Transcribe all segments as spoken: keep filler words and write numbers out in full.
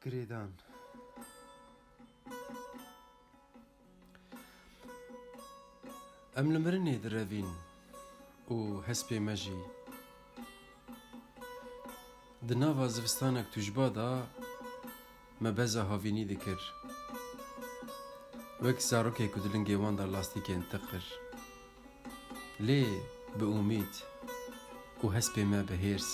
Girêdan. Em li mirinê direvîn û hespê me jî. Di nava zivistanek tûjba de me beza havînî dikir. Wek zarokê ku di lingê wan de lastîkên tiqir. Lê bi umîd û hespê me bi hêrs.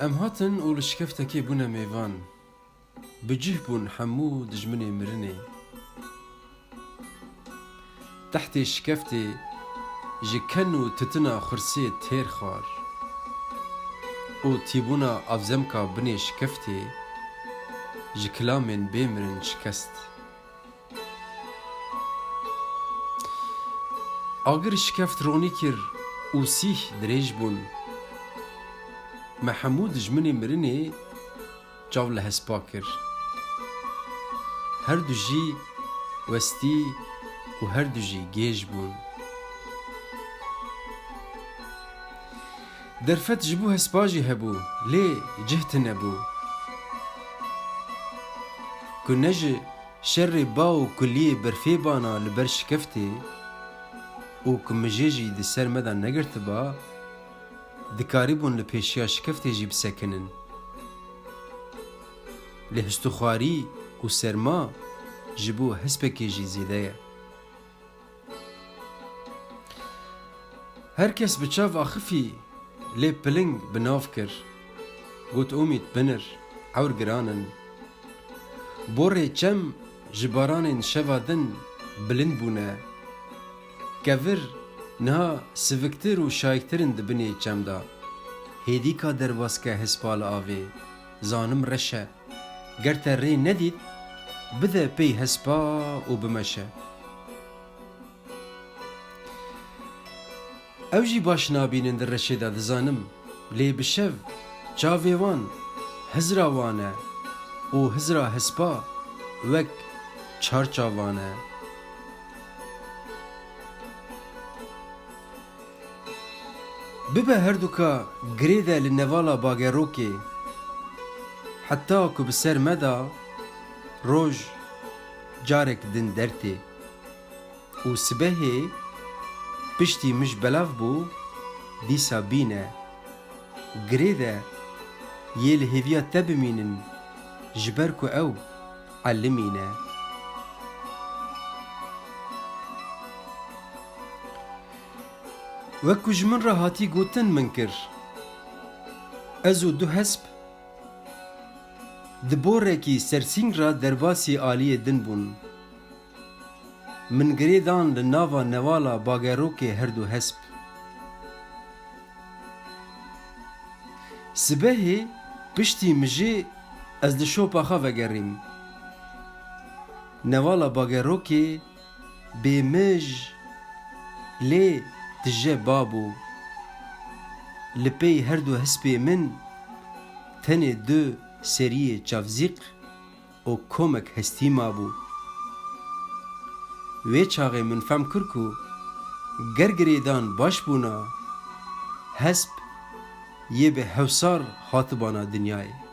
Em hatin û li şikeftekê bûne mêvan. Bi cih bûn hemû dijminê mirinê. Tehtê şikeftê ji ken û titina xursê têr xwar û tîbûna avzemka binê şikeftê ji kilamên bê mirin şikest. Agir şikeft ronî kir û sîh dirêj bûn. Me hemû dijminê mirinê çav li hespa kir. Her du jî westî û her du jî gêj bûn. Derfet ji bo hespa jî hebû, lê cih tune bû. Ku ne ji şerê ba û kuliyê berfê bana li ber şikeftê û ku mijê jî di ser me de negirtiba, dikarîbûn li pêşiya şikeftê jî bisekinin. Lê histûxwarî û serma ji bo hespekê jî zêde ye. Her kes bi çav axifî, lê piling bi nav kir. Got, Omîd, binir, ewr giran in. Borê çem ji baranên şeva din bilind bûne. Kevir niha siviktir û şayiktir in di binê çem de. Hêdîka derbas ke hespa li avê, zanim reş e. Ger te rê nedît, bide pey hespa û bimeşe. Ew jî baş nabînin di reşê de, dizanim, lê bi şev çavê wan hizra wan e û hizra hespa wek çar çavan e. Bibe herduka girêde li nevala bagerokê, heta ku bi ser me de roj carek din dertê. Û sibehê piştî mij belav bû, dîsa bîne. Girêde yê li hêviya te bimînin, ji ber ku ew elimî ne. Wek ku ji min re hatî gotin min kir. Ez û du hesp di borekî sersîng re derbasî aliyê din bûn. Min girê dan li nava nevala bagerokê her du hesp. Sibehê piştî mijê ez li şopa xwe vegerîm. Nevala bagerokê bê mij lê tije ba bû. Li pey her du hespê min tenê du seriyê çavzîq û komek hestî mabû. Wê çaxê min fehm kir ku ger girêdan baş bûna, hesp yê bi hewsar hatibana dinyayê.